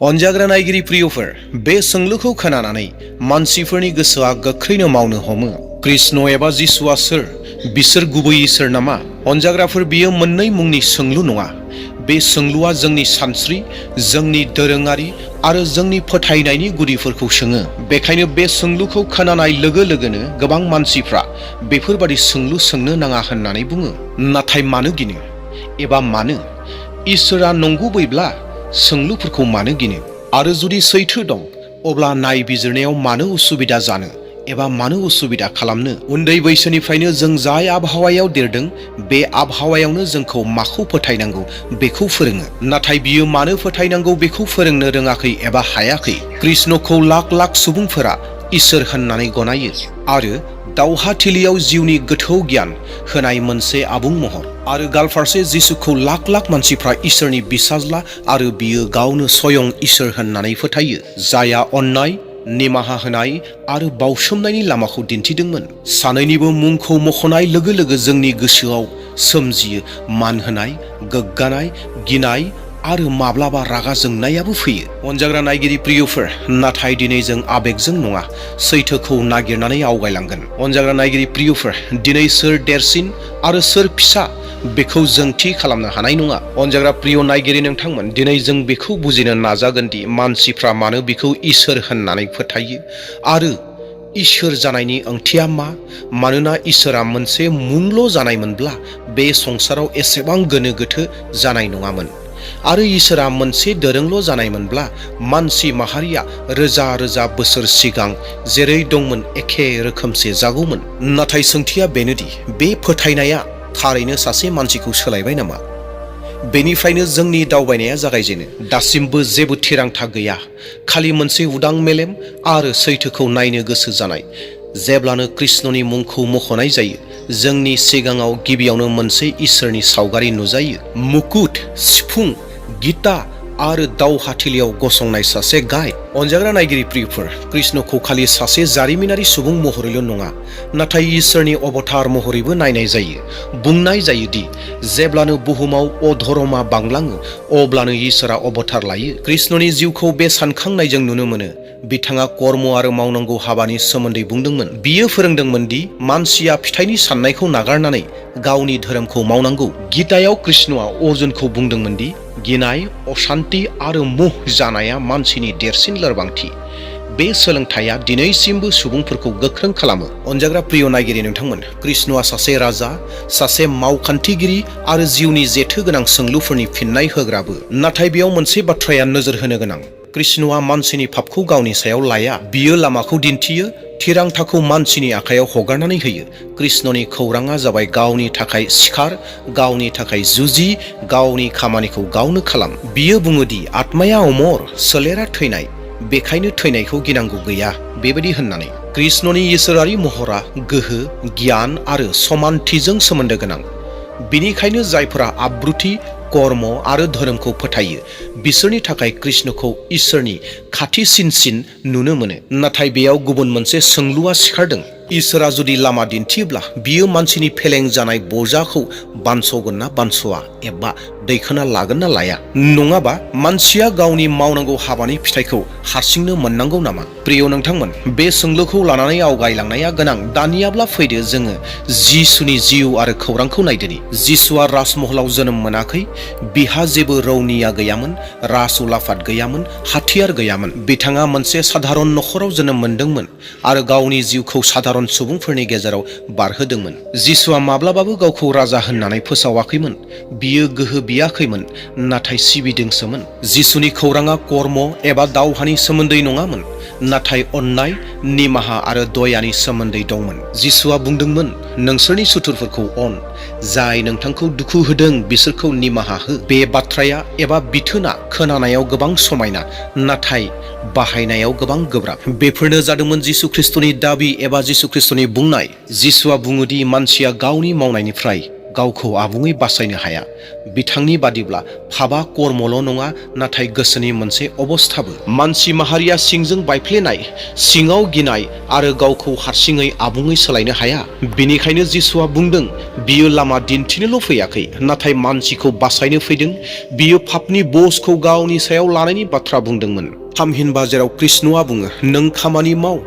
अनजाग्रा नायगिरि प्रियफोर, बे सोंलुखौ खोनानानै मानसिफोरनि गोसोआ गोख्रैनो मावनो हमो। कृष्ण एबा जिसुआ सोर? बिसोर गुबै इसोर नामा? अनजाग्राफोर, बियो मोननै मुंनि सोंलु नङा। बे सोंलुआ जोंनि सानस्रि, जोंनि दोरोङारि आरो जोंनि फोथायनायनि गुदिफोरखौ सोङो। बेखायनो बे सोंलुखौ खोनानाय लोगो लोगोनो गोबां मानसिफ्रा बेफोरबादि सोंलु सोंनो नाङा होननानै बुङो। नाथाय मानो गिनो? एबा मानो? इसोरा नंगुबैब्ला सोंलुफोरखौ मानो गिनो? आरो जुदि सैथो दं, अब्ला नायबिजिरनायाव मानो उसुबिदा जानो एबा मानो उसुबिदा खालामनो? उन्दै बैसोनिफ्रायनो जों जाय आबहावायाव देरदों, बे आबहावायावनो जोंखौ माखौ फोथायनांगौ बेखौ फोरोङो। नाथाय बियो मानो फोथायनांगौ बेखौ फोरोंनो रोङाखै एबा हायाखै। कृष्णखौ लाख लाख सुबुंफोरा इसोर होननानै गनायो आरो दावहाथिलियाव जिउनि गोथौ गियान होनाय मोनसे आबुं महर। आरो गालफारसे जिसुखौ लाख लाख मानसिफ्रा इसोरनि बिसाज्ला आरो बियो गावनो स्वयं इसोर होननानै फोथायो, जायहा अननाय, निमाहा होनाय आरो बावसोमनायनि लामाखौ दिन्थिदोंमोन। सानैनिबो मुंखौ मख'नाय लोगो लोगो जोंनि गोसोआव सोमजियो मान होनाय, गोग्गानाय, गिनाय आरो माब्लाबा रागा जोंनायाबो फैयो। अनजाग्रा नायगिरि प्रियफोर, नाथाय दिनै जों आबेगजों नङा, सैथोखौ नागिरनानै आवगायलांगोन। अनजाग्रा नायगिरि प्रियफोर, दिनै सोर देरसिन आरो सोर फिसा बेखौ जों थि खालामनो हानाय नङा। अनजाग्रा प्रिय नायगिरि नोंथांमोन, दिनै जों बेखौ बुजिनो नाजागोन दि मानसिफ्रा मानो बिखौ इसोर होननानै फोथायो आरो इसोर जानायनि ओंथिया मा। मानोना इसोरा मोनसे मुंल' जानायमोनब्ला बे संसाराव एसेबां गोनो गोथो जानाय नङामोन। आरो इसोरा मोनसे दोरोंल' जानायमोनब्ला मानसि माहारिया रोजा रोजा बोसोर सिगां जेरै दंमोन एखे रोखोमसे जागौमोन। नाथाय सोंथिया बेनोदि बे फोथायनाया थारैनो सासे मानसिखौ सोलायबाय नामा? बेनिफ्रायनो जोंनि दावबायनाया जागायजेनो। दासिमबो जेबो थिरांथा गैया, खालि मोनसे उदां मेलेम आरो सैथोखौ नायनो गोसो जानाय। जेब्लानो कृष्णनि मुंखौ मख'नाय जायो, जोंनि सिगाङाव गिबियावनो मोनसे इसोरनि सावगारि नुजायो। मुकुट, सिफुं, गिता आरो दावहाथिलियाव गसंनाय सासे गाय। अनजाग्रा नायगिरि प्रियफोर, कृष्णखौ खालि सासे जारिमिनारि सुबुं महरैल' नङा, नाथाय इसोरनि अबतार महरैबो नायनाय जायो। बुंनाय जायोदि जेब्लानो बुहुमाव अधर्मआ बांलाङो, अब्लानो इसोरा अबतार लायो। कृष्णनि जिउखौ बे सानखांनायजों नुनो मोनो। बिथाङा कर्म आरो मावनांगौ हाबानि सोमोन्दै बुंदोंमोन। बियो फोरोंदोंमोन दि मानसिया फिथाइनि साननायखौ नागारनानै गावनि धोरोमखौ मावनांगौ। गीतायाव कृष्णआ अर्जुनखौ बुंदोंमोन दि गिनाय, अशान्ति आरो मोह जानाया मानसिनि देरसिन लोरबांथि। बे सोलोंथाइया दिनैसिमबो सुबुंफोरखौ गोख्रों खालामो। अनजाग्रा प्रिय नायगिरि नोंथांमोन, कृष्णआ सासे राजा, सासे मावखान्थिगिरि आरो जिउनि जेथो गोनां सोंलुफोरनि फिननाय होग्राबो। नाथाय बेयाव मोनसे बाथ्राया नोजोर होनो गोनां। कृष्णआ मानसिनि पापखौ गावनि सायाव लाया। बियो लामाखौ दिन्थियो, थिरांथाखौ मानसिनि आखायाव हगारनानै होयो। कृष्णनि खौराङा जाबाय गावनि थाखाय सिखार, गावनि थाखाय जुजि, गावनि खामानिखौ गावनो खालाम। बियो बुङोदि आत्माया अमर, सोलेरा थैनाय, बेखायनो थैनायखौ गिनांगौ गैया, बेबायदि होननानै। कृष्णनि इसोरारि महरा गोहो, गियान आरो समानथिजों सोमोन्दो गोनां। बिनिखायनो जायफोरा आब्रुथि, कर्म आरो धोरोमखौ फोथायो, बिसोरनि थाखाय कृष्णखौ इसोरनि खाथिसिनसिन नुनो मोनो। नाथाय बेयाव गुबुन मोनसे सोंलुआ सिखारदों। इसोरा जुदि लामा दिन्थियोब्ला बियो मानसिनि फेलें जानाय बजाखौ बानस'गोन ना बानस'आ, एबा दैखोना लागोन ना लाया? नङाबा मानसिया गावनि मावनांगौ हाबानि फिथाइखौ हारसिंनो मोननांगौ नामा? प्रिय नोंथांमोन, बे सोंलुखौ लानानै आवगायलांनाया गोनां। दानियाब्ला फैदो जोङो जिसुनि जिउ आरो खौरांखौ नायदोनि। जिसुआ राजमहलाव जोनोम मोनाखै। बिहा जेबो रौनिया गैयामोन, राज उलाफाद गैयामोन, हाथियार गैयामोन। बिथाङा मोनसे साधारन नखराव जोनोम मोनदोंमोन आरो गावनि जिउखौ साधारन सुबुंफोरनि गेजेराव बारहोदोंमोन। जिसुआ माब्लाबाबो गावखौ राजा होननानै फोसावाखैमोन। बियो गोहो बियाखैमोन, नाथाय सिबिदोंसोमोन। जिसुनि खौराङा कर्म एबा दावहानि सोमोन्दै नङामोन, नाथाय अननाय, निमाहा आरो दयानि सोमोन्दै दंमोन। जिसुआ बुंदोंमोन, नोंसोरनि सुथुरफोरखौ अन, जाय नोंथांखौ दुखु होदों बिसोरखौ निमाहा हो। बे बाथ्राया एबा बिथोना खोनानायाव गोबां समायना, नाथाय बाहायनायाव गोबां गोब्राब। बेफोरनो जादोंमोन जिसु ख्रिस्टनि दाबि एबा जिसु ख्रिस्टनि बुंनाय। जिसुआ बुङोदि मानसिया गावनि मावनायनिफ्राय गावखौ आबुङै बासायनो हाया। बिथांनि बादिब्ला पापा कर्मल' नङा, नाथाय गोसोनि मोनसे अबस्थाबो। मानसि माहारिया सिंजों बायफ्लेनाय, सिङाव गिनाय आरो गावखौ हारसिङै आबुङै सोलायनो हाया। बेनिखायनो जिसुआ बुंदों, बियो लामा दिन्थिनोल' फैयाखै, नाथाय मानसिखौ बासायनो फैदों। बियो पापनि बजखौ गावनि सायाव लानायनि बाथ्रा बुंदोंमोन। थामहिनबा जेराव कृष्णआ बुङो, नों खामानि माव,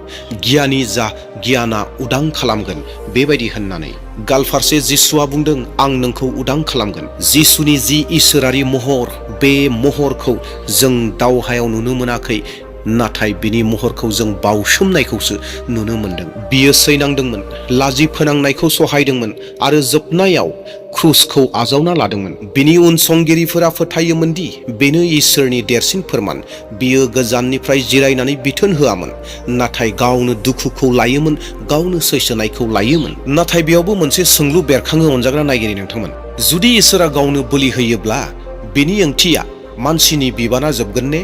गियानि जा, गियाना उदां खालामगोन, बेबायदि होननानै। गालफारसे जिसुआ बुंदों, आं नोंखौ उदां खालामगोन। जिसुनि जि इसोरारि महर, बे महरखौ जों दावहायाव नुनो मोनाखै, नाथाय बिनि महरखौ जों बावसोमनायखौसो नुनो मोनदों। बियो सैनांदोंमोन, लाजि फोनांनायखौ सहायदोंमोन आरो जोबनायाव क्रुसखौ आजावना लादोंमोन। बिनि उनसंगिरिफोरा फोथायोमोन दि बेनो इसोरनि देरसिन फोरमान। बियो गोजाननिफ्राय जिरायनानै बिथोन होआमोन, नाथाय गावनो दुखुखौ लायोमोन, गावनो सैसोनायखौ लायोमोन। नाथाय बेयावबो मोनसे सोंलु बेरखाङो अनजाग्रा नायगिरि नोंथांमोन। जुदि इसोरा गावनो बोलि होयोब्ला बेनि ओंथिया मानसिनि बिबाना जोबगोन ने?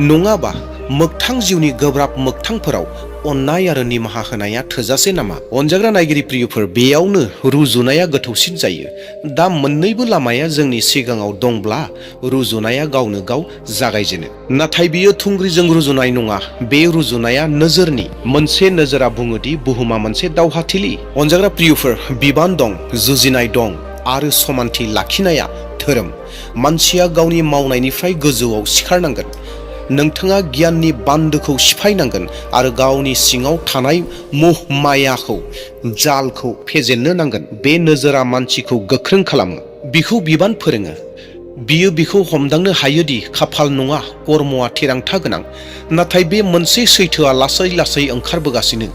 नङाबा मोगथां जिउनि गोब्राब मोगथांफोराव अननाय आरो निमाहा होनाया थोजासे नामा? अनजाग्रा नायगिरि प्रियफोर, बेयावनो रुजुनाया गोथौसिन जायो। दा मोननैबो लामाया जोंनि सिगाङाव दंब्ला रुजुनाया गावनो गाव जागायजेनो। नाथाय बियो थुंग्रिजों रुजुनाय नङा, बे रुजुनाया नोजोरनि। मोनसे नोजोरा बुङोदि बुहुमा मोनसे दावहाथिलि। अनजाग्रा प्रियफोर, बिबान दं, जुजिनाय दं आरो समानथि लाखिनाया धोरोम। मानसिया गावनि मावनायनिफ्राय गोजौआव सिखारनांगोन। नोंथाङा गियाननि बान्दोखौ सिफायनांगोन आरो गावनि सिङाव थानाय मोह मायाखौ, जालखौ फेजेननो नांगोन। बे नोजोरा मानसिखौ गोख्रों खालामो, बिखौ बिबान फोरोङो। बियो बिखौ हमदांनो हायोदि खाफाल नङा, कर्मआ थिरांथा गोनां। नाथाय बे मोनसे सैथोआ लासै लासै ओंखारबोगासिनो।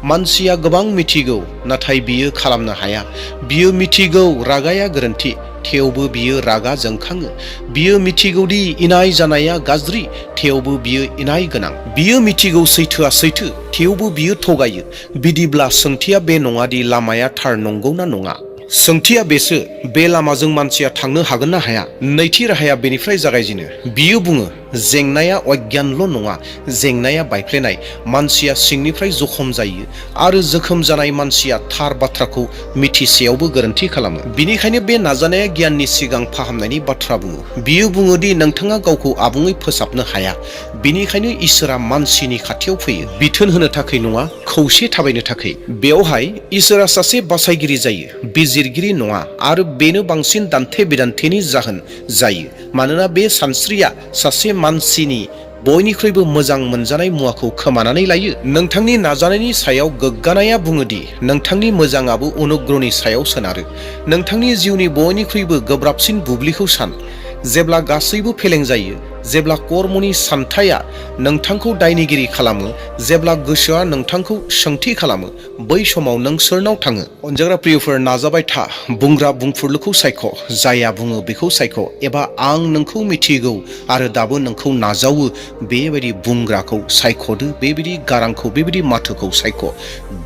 मानसिया गोबां मिथिगौ, नाथाय बियो खालामनो हाया। बियो मिथिगौ रागाया गोरोन्थि, थेवबो बियो रागा जोंखाङो। बियो मिथिगौदि इनाय जानाया गाज्रि, थेवबो बियो इनाय गोनां। बियो मिथिगौ सैथोआ सैथो, थेवबो बियो थगायो। बिदिब्ला सोंथिया बे नङादि लामाया थार नंगौना नङा। सोंथिया बेसो, बे लामाजों मानसिया थांनो हागोन ना हाया? नैथि राहाया बेनिफ्राय जागायजेनो। बियो बुङो, जेंनाया अज्ञानल' नङा, जेंनाया बायफ्लेनाय। मानसिया सिंनिफ्राय जखम जायो आरो जोखोम जानाय मानसिया थार बाथ्राखौ मिथिसेयावबो गोरोन्थि खालामो। बिनिखायनो बे नाजानाया गियाननि सिगां फाहामनायनि बाथ्रा बुङो। बियो बुङोदि नोंथाङा गावखौ आबुङै फोसाबनो हाया। बिनिखायनो इसोरा मानसिनि खाथियाव फैयो, बिथोन होनो थाखाय नङा, खौसे थाबायनो थाखाय। बेवहाय इसोरा सासे बासायगिरि जायो, बिजिरगिरि नङा, आरो बेनो बांसिन दान्थे बिदान्थेनि जाहोन जायो। मानोना बे सानस्रिया सासे मानसिनि बयनिख्रुइबो मोजां मोनजानाय मुवाखौ खोमानानै लायो। नोंथांनि नाजानायनि सायाव गोग्गानाया बुङोदि नोंथांनि मोजाङाबो अनुग्रहनि सायाव सोनारो। नोंथांनि जिउनि बयनिख्रुइबो गोब्राबसिन बुब्लिखौ सान। जेब्ला गासैबो फेलें जायो, जेब्ला कर्मनि सानथाया नोंथांखौ दायनिगिरि खालामो, जेब्ला गोसोआ नोंथांखौ सोंथि खालामो, बै समाव नों सोरनाव थाङो? अनजाग्रा प्रियफोर, नाजाबाय था। बुंग्रा बुंफुरलुखौ सायख', जाया बुङो बेखौ सायख', एबा आं नोंखौ मिथिगौ आरो दाबो नोंखौ नाजावो, बेबायदि बुंग्राखौ सायख'दो। बेबायदि गारांखौ, बेबायदि माथोखौ सायख'।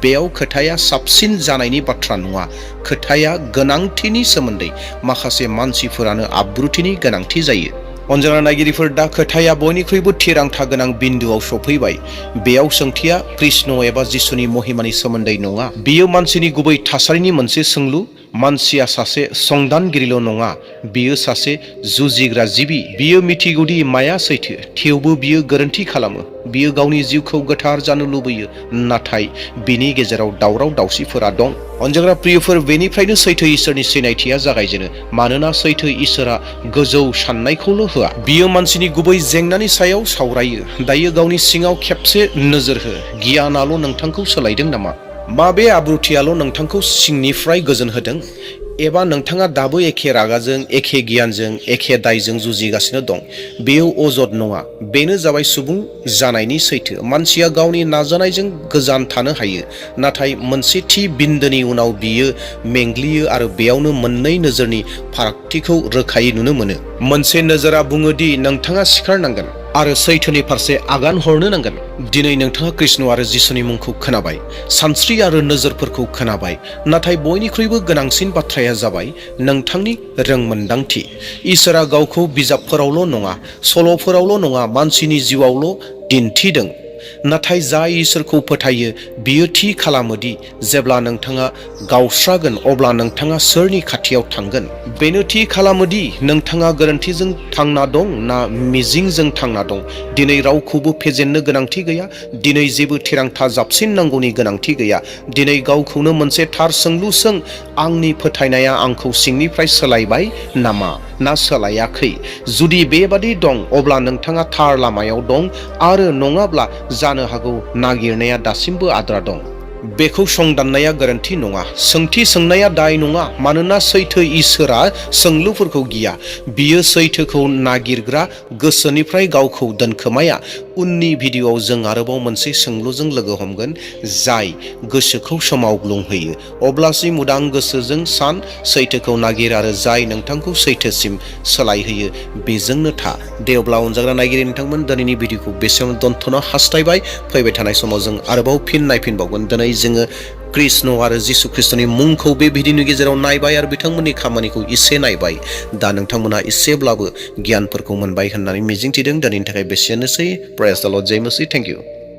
बेयाव खोथाया साबसिन जानायनि बाथ्रा नङा, खोथाया गोनांथिनि सोमोन्दै। माखासे मानसिफोरानो आब्रुथिनि गोनांथि जायो। अनजाग्रा नायगिरिफोर, दा खोथाया बयनिख्रुइबो थिरांथा गोनां बिन्दोआव सफैबाय। बेयाव सोंथिया कृष्ण एबा जिसुनि महिमानि सोमोन्दै नङा। बियो मानसिनि गुबै थासारिनि मोनसे सोंलु। मानसिया सासे संदानगिरिल' नङा, बियो सासे जुजिग्रा जिबि। बियो मिथिगौदि माया सैथो, थेवबो बियो गोरोन्थि खालामो। बियो गावनि जिउखौ गोथार जानो लुबैयो, नाथाय बिनि गेजेराव दावराव दावसिफोरा दं। अनजाग्रा प्रियफोर, बेनिफ्रायनो सैथो इसोरनि सिनायथिया जागायजेनो। मानोना सैथो इसोरा गोजौ साननायखौल' होआ, बियो मानसिनि गुबै जेंनानि सायाव सावरायो। दायो गावनि सिङाव खेबसे नोजोर हो। गियानाल' नोंथांखौ सोलायदों नामा? माबे आब्रुथियाल' नोंथांखौ सिंनिफ्राय गोजोन होदों? एबा नोंथाङा दाबो एखे रागाजों, एखे गियानजों, एखे दायजों जुजिगासिनो दं? बेयो अजद नङा, बेनो जाबाय सुबुं जानायनि सैथो। मानसिया गावनि नाजानायजों गोजान थानो हायो, नाथाय मोनसे थि बिन्दोनि उनाव बियो मेंग्लियो आरो बेयावनो मोननै नोजोरनि फारागथिखौ रोखायै नुनो मोनो। मोनसे नोजोरा बुङोदि नोंथाङा सिखारनांगोन आरो सैथोनि फारसे आगान हरनो नांगोन। दिनै नोंथाङा कृष्ण आरो जिसुनि मुंखौ खोनाबाय, सानस्रि आरो नोजोरफोरखौ खोनाबाय, नाथाय बयनिख्रुइबो गोनांसिन बाथ्राया जाबाय नोंथांनि रोंमोन्दांथि। इसोरा गावखौ बिजाबफोरावल' नङा, सल'फोरावल' नङा, मानसिनि जिउआवल' दिन्थिदों। नाथाय जाय इसोरखौ फोथायो बियो थि खालामोदि जेब्ला नोंथाङा गावस्रागोन अब्ला नोंथाङा सोरनि खाथियाव थांगोन। बेनो थि खालामोदि नोंथाङा गोरोन्थिजों थांना दं ना मिजिंजों थांना दं। दिनै रावखौबो फेजेननो गोनांथि गैया। दिनै जेबो थिरांथा जाबसिननांगौनि गोनांथि गैया। दिनै गावखौनो मोनसे थार सोंलु सों, आंनि फोथायनाया आंखौ सिंनिफ्राय सोलायबाय नामा ना सोलायाखै? जुदि बेबादि दं अब्ला नोंथाङा थार लामायाव दं, आरो नङाब्ला जानो हागौ नागिरनाया दासिमबो आद्रा दं। बेखौ संदाननाया गोरोन्थि नङा, सोंथि सोंनाया दाय नङा, मानोना सैथो इसोरा सोंलुफोरखौ गिया। बियो सैथोखौ नागिरग्रा गोसोनिफ्राय गावखौ दोनखोमाया। उननि भिडिअआव जों आरोबाव मोनसे सोंलुजों लोगो हमगोन जाय गोसोखौ सोमावग्लुंहोयो। अब्लासिम उदां गोसोजों सान, सैथोखौ नागिर, आरो जाय नोंथांखौ सैथोसिम सोलायहोयो बेजोंनो था। दे अब्ला अनजाग्रा नायगिरि नोंथांमोन, दिनैनि भिडिअखौ बेसेयावनो दोनथ'नो हास्थायबाय। फैबाय थानाय समाव जों आरोबाव फिन नायफिनबावगोन। दिनै जोङो कृष्ण आरो जिसु ख्रिस्टनि मुंखौ बे भिडिअनि गेजेराव नायबाय आरो बिथांमोननि खामानिखौ एसे नायबाय। दा नोंथांमोना एसेब्लाबो गियानफोरखौ मोनबाय होननानै मिजिंथिदों। दिनैनि थाखाय बेसेयानोसै। प्रेज द लर्ड, जय मसीह, थेंक इउ।